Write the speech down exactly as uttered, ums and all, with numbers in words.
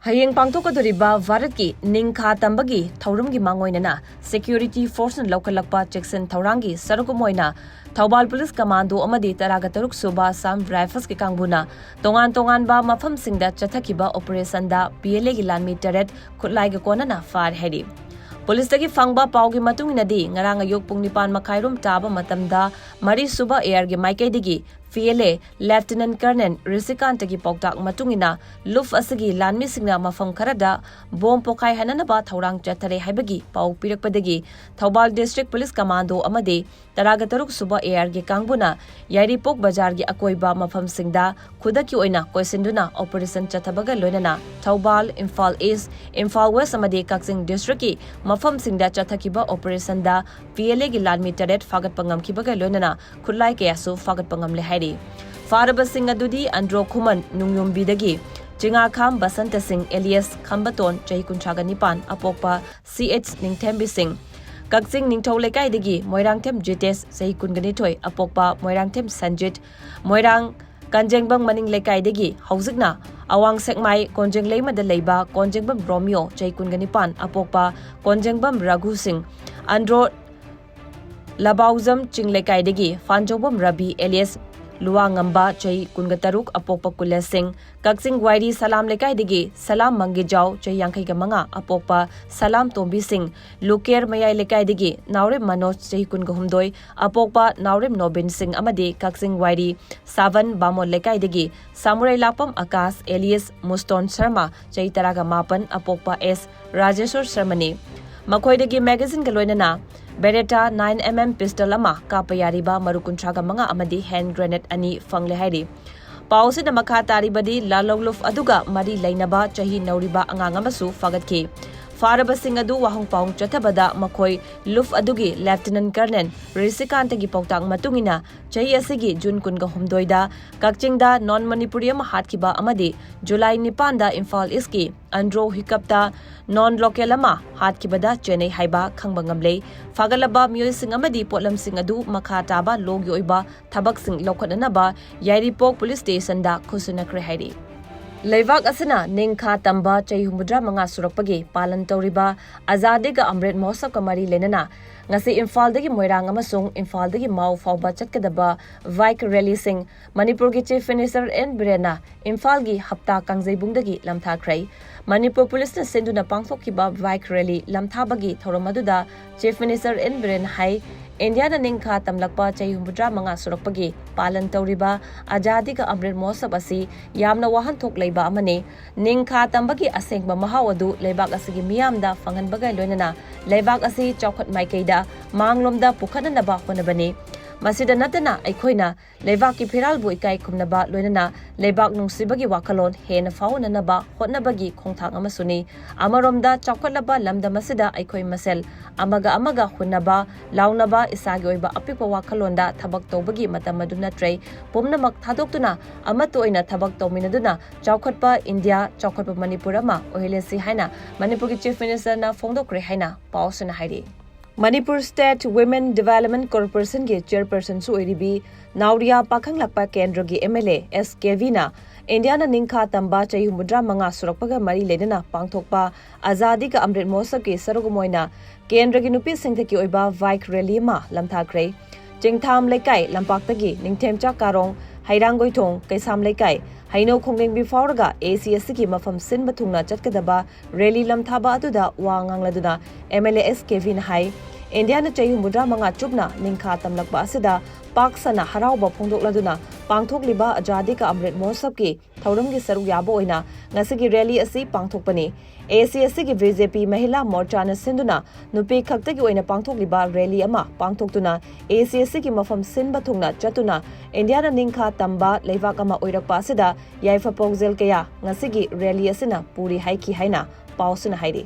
ꯍꯌꯦꯡ ꯄꯥꯡꯊꯣꯛꯀꯗꯧꯔꯤꯕ ꯚꯥꯔꯠꯀꯤ ꯅꯤꯡꯈꯥ ꯇꯝꯕꯒꯤ ꯊꯧꯔꯝꯒꯤ ꯃꯥꯡꯑꯣꯏꯅꯅ security forceꯅ ꯂꯧꯈꯠꯂꯛꯄ ꯆꯦꯛꯁꯤꯟ ꯊꯧꯔꯥꯡꯒꯤ ꯁꯔꯨꯛ ꯑꯃ ꯑꯣꯏꯅ ꯊꯧꯕꯥꯜ police commando ꯑꯃꯗꯤ ꯇꯔꯥꯒ ꯇꯔꯨꯛ ꯁꯨꯕ Assam Riflesꯀꯤ ꯀꯥꯡꯕꯨꯅ ꯇꯣꯉꯥꯟ ꯇꯣꯉꯥꯟꯕ ꯃꯐꯝꯁꯤꯡꯗ ꯆꯠꯊꯈꯤꯕ operationꯗ PLAꯒꯤ ꯂꯥꯟꯃꯤ ꯇꯔꯦꯠ ꯈꯨꯠꯂꯥꯏꯒ ꯀꯣꯟꯅꯅ ꯐꯥꯔꯦ ꯍꯥꯏꯔꯤ꯫ Policeꯇꯒꯤ ꯐꯪꯕ ꯄꯥꯎꯒꯤ ꯃꯇꯨꯡ ꯏꯟꯅꯗꯤ, ꯉꯔꯥꯡ ꯑꯌꯨꯛ ꯄꯨꯡ ꯅꯤꯄꯥꯟ ꯃꯈꯥꯏꯔꯣꯝ ꯇꯥꯕ ꯃꯇꯝꯗ ꯃꯔꯤ ꯁꯨꯕ ARꯒꯤ ꯃꯥꯏꯀꯩꯗꯒꯤ PLA Lieutenant Colonel ꯔꯤꯁꯤꯀꯥꯟꯇꯒꯤ ꯄꯥꯎꯇꯥꯛ ꯃꯇꯨꯡ ꯏꯟꯅ, ꯂꯨꯐ ꯑꯁꯤꯒꯤ ꯂꯥꯟꯃꯤꯁꯤꯡꯅ ꯃꯐꯝ ꯈꯔꯗ ꯕꯣꯝ ꯄꯣꯈꯥꯏꯍꯟꯅꯅꯕ ꯊꯧꯔꯥꯡ ꯆꯠꯊꯔꯦ ꯍꯥꯏꯕꯒꯤ ꯄꯥꯎ ꯄꯤꯔꯛꯄꯗꯒꯤ, ꯊꯧꯕꯥꯜ District Police Commando ꯑꯃꯗꯤ ꯇꯔꯥꯒ ꯇꯔꯨꯛ ꯁꯨꯕ ARꯒꯤ ꯀꯥꯡꯕꯨꯅ ꯌꯥꯏꯔꯤꯄꯣꯛ ꯕꯖꯥꯔꯒꯤ ꯑꯀꯣꯏꯕ ꯃꯐꯝꯁꯤꯡꯗ ꯈꯨꯗꯛꯀꯤ ꯑꯣꯏꯅ ꯀꯣꯏꯁꯤꯟꯗꯨꯅ operation ꯆꯠꯊꯕꯒ ꯂꯣꯏꯅꯅ ꯊꯧꯕꯥꯜ, ꯏꯝꯐꯥꯜ East, ꯏꯝꯐꯥꯜ West ꯑꯃꯗꯤ ꯀꯛꯆꯤꯡ districtꯀꯤ ꯃꯐꯝꯁꯤꯡꯗ ꯆꯠꯊꯈꯤꯕ operationꯗ PLAꯒꯤ ꯂꯥꯟꯃꯤ ꯇꯔꯦꯠ ꯐꯥꯒꯠꯄ ꯉꯝꯈꯤꯕꯒ ꯂꯣꯏꯅꯅ ꯈꯨꯠꯂꯥꯏ ꯀꯌꯥꯁꯨ ꯐꯥꯒꯠꯄ ꯉꯝꯂꯦ ꯍꯥꯏꯔꯤ꯫ ꯐꯥꯔꯕꯁꯤꯡ ꯑꯗꯨꯗꯤ ꯑꯟꯗ꯭ꯔꯣ ꯈꯨꯃꯟ ꯅꯨꯡꯌꯣꯝꯕꯤꯗꯒꯤ ꯆꯤꯉꯥꯈꯥꯝ ꯕꯁꯟꯇ ꯁꯤꯡ alias ꯈꯝꯕꯇꯣꯟ, ꯆꯍꯤ ꯀꯨꯟꯊ꯭ꯔꯥꯒ ꯅꯤꯄꯥꯟ, ꯑꯄꯣꯛꯄ ꯁꯤ ꯑꯩꯆ ꯅꯤꯡꯊꯦꯝꯕꯤ ꯁꯤꯡ, ꯀꯛꯆꯤꯡ ꯅꯤꯡꯊꯧ ꯂꯩꯀꯥꯏꯗꯒꯤ ꯃꯣꯏꯔꯥꯡꯊꯦꯝ ꯖꯤꯇꯦꯁ, ꯆꯍꯤ ꯀꯨꯟꯒ ꯅꯤꯊꯣꯏ, ꯑꯄꯣꯛꯄ ꯃꯣꯏꯔꯥꯡꯊꯦꯝ ꯁꯟꯖꯤꯠ, ꯃꯣꯏꯔꯥꯡ ꯀꯟꯖꯦꯡꯕꯝ ꯃꯅꯤꯡ ꯂꯩꯀꯥꯏꯗꯒꯤ ꯍꯧꯖꯤꯛꯅ ꯑꯋꯥꯡ ꯁꯦꯛꯃꯥꯏ ꯀꯣꯟꯖꯦꯡꯂꯩꯃꯗ ꯂꯩꯕ ꯀꯣꯟꯖꯦꯡꯕꯝ ꯔꯣꯃꯤꯌꯣ, ꯆꯍꯤ ꯀꯨꯟꯒ ꯅꯤꯄꯥꯟ, ꯑꯄꯣꯛꯄ ꯀꯣꯟꯖꯦꯡꯕꯝ ꯔꯘꯨ ꯁꯤꯡ, ꯑꯟꯗ꯭ꯔꯣ ꯂꯕꯥꯎꯖꯝ ꯆꯤꯡ ꯂꯩꯀꯥꯏꯗꯒꯤ ꯐꯥꯟꯖꯧꯕꯝ ꯔꯕꯤ alias ꯂꯨꯋꯥꯉꯝꯕ, ꯆꯍꯤ ꯀꯨꯟꯒ ꯇꯔꯨꯛ, ꯑꯄꯣꯛꯄ ꯀꯨꯂꯦꯁ ꯁꯤꯡ, ꯀꯛꯆꯤꯡ ꯋꯥꯏꯔꯤ ꯁꯂꯥꯝ ꯂꯩꯀꯥꯏꯗꯒꯤ ꯁꯂꯥꯝ ꯃꯪꯒꯤꯖꯥꯎ, ꯆꯍꯤ ꯌꯥꯡꯈꯩꯒ ꯃꯉꯥ, ꯑꯄꯣꯛꯄ ꯁꯂꯥꯝ ꯇꯣꯝꯕꯤ ꯁꯤꯡ, ꯂꯨꯀꯦꯔ ꯃꯌꯥꯏ ꯂꯩꯀꯥꯏꯗꯒꯤ ꯅꯥꯎꯔꯦꯝ ꯃꯅꯣꯖ, ꯆꯍꯤ ꯀꯨꯟꯒ ꯍꯨꯝꯗꯣꯏ, ꯑꯄꯣꯛꯄ ꯅꯥꯎꯔꯦꯝ ꯅꯣꯕꯤꯟ ꯁꯤꯡ ꯑꯃꯗꯤ ꯀꯛꯆꯤꯡ ꯋꯥꯏꯔꯤ ꯁꯥꯕꯟ ꯕꯥꯃꯣꯟ ꯂꯩꯀꯥꯏꯗꯒꯤ ꯁꯥꯃꯨꯔꯩ ꯂꯥꯛꯄꯝ ꯑꯀꯥꯁ alias ꯃꯨꯁꯇꯣꯟ ꯁꯔꯃ, ꯆꯍꯤ ꯇꯔꯥꯒ ꯃꯥꯄꯟ, ꯑꯄꯣꯛꯄ ꯑꯦꯁ ꯔꯥꯖꯦꯁꯣꯔ ꯁꯔꯃꯅꯤ꯫ ꯃꯈꯣꯏꯗꯒꯤ magazineꯒ ꯂꯣꯏꯅꯅ Beretta nine MM pistol ꯑꯃ, ꯀꯥꯞꯄ ꯌꯥꯔꯤꯕ ꯃꯔꯨ ꯀꯨꯟꯊ꯭ꯔꯥꯒ ꯃꯉꯥ ꯑꯃꯗꯤ hand grenade ꯑꯅꯤ ꯐꯪꯂꯦ ꯍꯥꯏꯔꯤ꯫ ꯄꯥꯎ ꯑꯁꯤꯅ ꯃꯈꯥ ꯇꯥꯔꯤꯕꯗꯤ ꯂꯥꯂꯧ ꯂꯨꯐ ꯑꯗꯨꯒ ꯃꯔꯤ ꯂꯩꯅꯕ ꯆꯍꯤ ꯅꯧꯔꯤꯕ ꯑꯉꯥꯡ ꯑꯃꯁꯨ ꯐꯥꯒꯠꯈꯤ꯫ ꯐꯥꯔꯕꯁꯤꯡ ꯑꯗꯨ ꯋꯥꯍꯪ ꯄꯥꯎꯍꯪ ꯆꯠꯊꯕꯗ ꯃꯈꯣꯏ ꯂꯨꯐ ꯑꯗꯨꯒꯤ Lieutenant Colonel ꯔꯤꯁꯤꯀꯥꯟꯇꯒꯤ ꯄꯥꯎꯇꯥꯛ ꯃꯇꯨꯡ ꯏꯟꯅ ꯆꯍꯤ ꯑꯁꯤꯒꯤ June ꯀꯨꯟꯒ ꯍꯨꯝꯗꯣꯏꯗ ꯀꯛꯆꯤꯡꯗ non Manipuri ꯑꯃ ꯍꯥꯠꯈꯤꯕ ꯑꯃꯗꯤ July ꯅꯤꯄꯥꯟꯗ ꯏꯝꯐꯥꯜ Eastꯀꯤ ꯑꯟꯗ꯭ꯔꯣ ꯍꯨꯏꯀꯞꯇ non local ꯑꯃ ꯍꯥꯠꯈꯤꯕꯗ ꯆꯦꯟꯅꯩ ꯍꯥꯏꯕ ꯈꯪꯕ ꯉꯝꯂꯦ꯫ ꯐꯥꯒꯠꯂꯕ ꯃꯤꯑꯣꯏꯁꯤꯡ ꯑꯃꯗꯤ ꯄꯣꯠꯂꯝꯁꯤꯡ ꯑꯗꯨ ꯃꯈꯥ ꯇꯥꯕ lawꯒꯤ ꯑꯣꯏꯕ ꯊꯕꯛꯁꯤꯡ ꯂꯧꯈꯠꯅꯅꯕ ꯌꯥꯏꯔꯤꯄꯣꯛ Police Stationꯗ ꯈꯨꯠꯁꯤꯟꯅꯈ꯭ꯔꯦ ꯍꯥꯏꯔꯤ꯫ ꯂꯩꯕꯥꯛ ꯑꯁꯤꯅ ꯅꯤꯡꯈꯥ ꯇꯝꯕ ꯆꯍꯤ ꯍꯨꯝꯐꯨꯇꯔꯥ ꯃꯉꯥ ꯁꯨꯔꯛꯄꯒꯤ ꯄꯥꯂꯟ ꯇꯧꯔꯤꯕ ꯑꯖꯥꯗꯤ ꯀ ꯑꯃ꯭ꯔꯤꯠ ꯃꯍꯣꯠꯁꯕꯀ ꯃꯔꯤ ꯂꯩꯅꯅ ꯉꯁꯤ ꯏꯝꯐꯥꯜꯗꯒꯤ ꯃꯣꯏꯔꯥꯡ ꯑꯃꯁꯨꯡ ꯏꯝꯐꯥꯜꯗꯒꯤ ꯃꯥꯎ ꯐꯥꯎꯕ ꯆꯠꯀꯗꯕ ꯕꯥꯏꯛ ꯔꯦꯂꯤꯁꯤꯡ ꯃꯅꯤꯄꯨꯔꯒꯤ ꯆꯤꯐ ꯃꯤꯅꯤꯁꯇꯔ ꯑꯦꯟ ꯕꯤꯔꯦꯟꯅ ꯏꯝꯐꯥꯜꯒꯤ ꯍꯞꯇꯥ ꯀꯥꯡꯖꯩꯕꯨꯡꯗꯒꯤ ꯂꯝꯊꯥꯈ꯭ꯔꯦ꯫ ꯃꯅꯤꯄꯨꯔ ꯄꯨꯂꯤꯁꯅ ꯁꯤꯟꯗꯨꯅ ꯄꯥꯡꯊꯣꯛꯈꯤꯕ ꯕꯥꯏꯛ ꯔꯦꯂꯤ ꯂꯝꯊꯥꯕꯒꯤ ꯊꯧꯔꯝ ꯑꯗꯨꯗ ꯆꯤꯐ ꯃꯤꯅꯤꯁꯇꯔ ꯑꯦꯟ ꯕꯤꯔꯦꯟ ꯍꯥꯏ, ꯏꯟꯗꯤꯌꯥꯅ ꯅꯤꯡꯈꯥ ꯇꯝꯂꯛꯄ ꯆꯍꯤ ꯍꯨꯝꯐꯨꯇꯔꯥ ꯃꯉꯥ ꯁꯨꯔꯛꯄꯒꯤ ꯄꯥꯂꯟ ꯇꯧꯔꯤꯕ ꯑꯖꯥꯗꯤ ꯀ ꯑꯃ꯭ꯔꯤꯠ ꯃꯍꯣꯠꯁꯕ ꯑꯁꯤ ꯌꯥꯝꯅ ꯋꯥꯍꯟꯊꯣꯛ ꯂꯩꯕ ꯑꯃꯅꯤ꯫ ꯅꯤꯡꯈꯥ ꯇꯝꯕꯒꯤ ꯑꯁꯦꯡꯕ ꯃꯍꯥꯎ ꯑꯗꯨ ꯂꯩꯕꯥꯛ ꯑꯁꯤꯒꯤ ꯃꯤꯌꯥꯝꯗ ꯐꯪꯍꯟꯕꯒ ꯂꯣꯏꯅꯅ ꯂꯩꯕꯥꯛ ꯑꯁꯤ ꯆꯥꯎꯈꯠ ꯃꯥꯏꯀꯩꯗ ꯃꯥꯡꯂꯣꯝꯗ ꯄꯨꯈꯠꯅꯅꯕ ꯍꯣꯠꯅꯕꯅꯤ꯫ ꯃꯁꯤꯗ ꯅꯠꯇꯅ ꯑꯩꯈꯣꯏꯅ ꯂꯩꯕꯥꯛꯀꯤ ꯐꯤꯔꯥꯜꯕꯨ ꯏꯀꯥꯏ ꯈꯨꯝꯅꯕ ꯂꯣꯏꯅꯅ ꯂꯩꯕꯥꯛ ꯅꯨꯡꯁꯤꯕꯒꯤ ꯋꯥꯈꯜꯂꯣꯟ ꯍꯦꯟꯅ ꯐꯥꯎꯅꯅꯕ ꯍꯣꯠꯅꯕꯒꯤ ꯈꯣꯡꯊꯥꯡ ꯑꯃꯁꯨꯅꯤ꯫ ꯑꯃꯔꯣꯝꯗ ꯆꯥꯎꯈꯠꯂꯕ ꯂꯝꯗꯝ ꯑꯁꯤꯗ ꯑꯩꯈꯣꯏ ꯃꯁꯦꯜ ꯑꯃꯒ ꯑꯃꯒ ꯍꯨꯟꯅꯕ, ꯂꯥꯎꯅꯕ, ꯏꯁꯥꯒꯤ ꯑꯣꯏꯕ ꯑꯄꯤꯛꯄ ꯋꯥꯈꯜꯂꯣꯟꯗ ꯊꯕꯛ ꯇꯧꯕꯒꯤ ꯃꯇꯝ ꯑꯗꯨ ꯅꯠꯇ꯭ꯔꯦ꯫ ꯄꯨꯝꯅꯃꯛ ꯊꯥꯗꯣꯛꯇꯨꯅ ꯑꯃꯠꯇ ꯑꯣꯏꯅ ꯊꯕꯛ ꯇꯧꯃꯤꯟꯅꯗꯨꯅ ꯆꯥꯎꯈꯠꯄ ꯏꯟꯗꯤꯌꯥ, ꯆꯥꯎꯈꯠꯄ ꯃꯅꯤꯄꯨꯔ ꯑꯃ ꯑꯣꯏꯍꯜꯂꯁꯤ ꯍꯥꯏꯅ ꯃꯅꯤꯄꯨꯔꯒꯤ ꯆꯤꯐ ꯃꯤꯅꯤꯁꯇꯔꯅ ꯐꯣꯡꯗꯣꯛꯈ꯭ꯔꯦ ꯍꯥꯏꯅ ꯄꯥꯎꯁꯤꯅ ꯍꯥꯏꯔꯤ꯫ ꯃꯅꯤꯄꯨꯔ ꯁ꯭ꯇꯦꯠ ꯋꯤꯃꯦꯟ ꯗꯤꯚꯦꯂꯞꯃꯦꯟꯠ ꯀꯣꯔꯄꯣꯔꯦꯁꯟꯒꯤ ꯆꯤꯌꯔꯄꯔꯁꯟꯁꯨ ꯑꯣꯏꯔꯤꯕꯤ ꯅꯥꯎꯔꯤꯌꯥ ꯄꯥꯈꯪꯂꯥꯛꯄ ꯀꯦꯟꯗ꯭ꯔꯒꯤ ꯑꯦꯝ ꯑꯦꯜ ꯑꯦ ꯑꯦꯁ ꯀꯦ ꯚꯤꯅ ꯏꯟꯗꯤꯌꯥꯅ ꯅꯤꯡꯈꯥ ꯇꯝꯕ ꯆꯍꯤ ꯍꯨꯝꯐꯨꯇꯔꯥ ꯃꯉꯥ ꯁꯨꯔꯛꯄꯒ ꯃꯔꯤ ꯂꯩꯅꯅ ꯄꯥꯡꯊꯣꯛꯄ ꯑꯖꯥꯗꯤ ꯀ ꯑꯃ꯭ꯔꯤꯠ ꯃꯍꯣꯠꯁꯕꯀꯤ ꯁꯔꯨꯛ ꯑꯃ ꯑꯣꯏꯅ ꯀꯦꯟꯗ꯭ꯔꯒꯤ ꯅꯨꯄꯤꯁꯤꯡꯊꯛꯀꯤ ꯑꯣꯏꯕ ꯕꯥꯏꯛ ꯔꯦꯂꯤ ꯑꯃ ꯂꯝꯊꯥꯈ꯭ꯔꯦ꯫ ꯆꯤꯡꯊꯥꯝ ꯂꯩꯀꯥꯏ ꯂꯝꯄꯥꯛꯇꯒꯤ ꯅꯤꯡꯊꯦꯝꯆꯥ ꯀꯥꯔꯣꯡ, ꯍꯩꯔꯥꯡꯒꯣꯏꯊꯣꯡ, ꯀꯩꯁꯥꯝ ꯂꯩꯀꯥꯏ, ꯍꯩꯅꯧ ꯈꯣꯡꯂꯦꯡꯕꯤ ꯐꯥꯎꯔꯒ ꯑꯦ ꯁꯤ ꯑꯦꯁ ꯁꯤꯒꯤ ꯃꯐꯝ ꯁꯤꯟꯕ ꯊꯨꯡꯅ ꯆꯠꯀꯗꯕ ꯔꯦꯂꯤ ꯂꯝꯊꯥꯕ ꯑꯗꯨꯗ ꯋꯥ ꯉꯥꯡꯂꯗꯨꯅ ꯑꯦꯝ ꯑꯦꯜ ꯑꯦ ꯑꯦꯁ ꯀꯦ ꯚꯤꯅ ꯍꯥꯏ, ꯏꯟꯗꯤꯌꯥꯅ ꯆꯍꯤ ꯍꯨꯝꯐꯨꯇꯔꯥ ꯃꯉꯥ ꯆꯨꯞꯅ ꯅꯤꯡꯈꯥ ꯇꯝꯂꯛꯄ ꯑꯁꯤꯗ ꯄꯥꯛ ꯁꯟꯅ ꯍꯔꯥꯎꯕ ꯐꯣꯡꯗꯣꯛꯂꯗꯨꯅ ꯄꯥꯡꯊꯣꯛꯂꯤꯕ ꯑꯖꯥꯗꯤ ꯀ ꯑꯃ꯭ꯔꯤꯠ ꯃꯍꯣꯠꯁꯕꯀꯤ ꯊꯧꯔꯝꯒꯤ ꯁꯔꯨꯛ ꯌꯥꯕ ꯑꯣꯏꯅ ꯉꯁꯤꯒꯤ ꯔꯦꯂꯤ ꯑꯁꯤ ꯄꯥꯡꯊꯣꯛꯄꯅꯤ꯫ ꯑꯦ ꯁꯤ ꯑꯦꯁ ꯁꯤꯒꯤ ꯕꯤ ꯖꯦ ꯄꯤ ꯃꯍꯤꯂꯥ ꯃꯣꯔꯆꯥꯅ ꯁꯤꯟꯗꯨꯅ ꯅꯨꯄꯤ ꯈꯛꯇꯒꯤ ꯑꯣꯏꯅ ꯄꯥꯡꯊꯣꯛꯂꯤꯕ ꯔꯦꯂꯤ ꯑꯃ ꯄꯥꯡꯊꯣꯛꯇꯨꯅ ꯑꯦ ꯁꯤ ꯑꯦꯁ ꯁꯤꯒꯤ ꯃꯐꯝ ꯁꯤꯟꯕ ꯊꯨꯡꯅ ꯆꯠꯇꯨꯅ ꯏꯟꯗꯤꯌꯥꯅ ꯅꯤꯡꯈꯥ ꯇꯝꯕ ꯂꯩꯕꯥꯛ ꯑꯃ ꯑꯣꯏꯔꯛꯄ ꯑꯁꯤꯗ ꯌꯥꯏꯐ ꯄꯥꯎꯖꯦꯜ ꯀꯌꯥ ꯉꯁꯤꯒꯤ ꯔꯦꯂꯤ ꯑꯁꯤꯅ ꯄꯨꯔꯤ ꯍꯥꯏꯈꯤ ꯍꯥꯏꯅ ꯄꯥꯎꯁꯤꯅ ꯍꯥꯏꯔꯤ꯫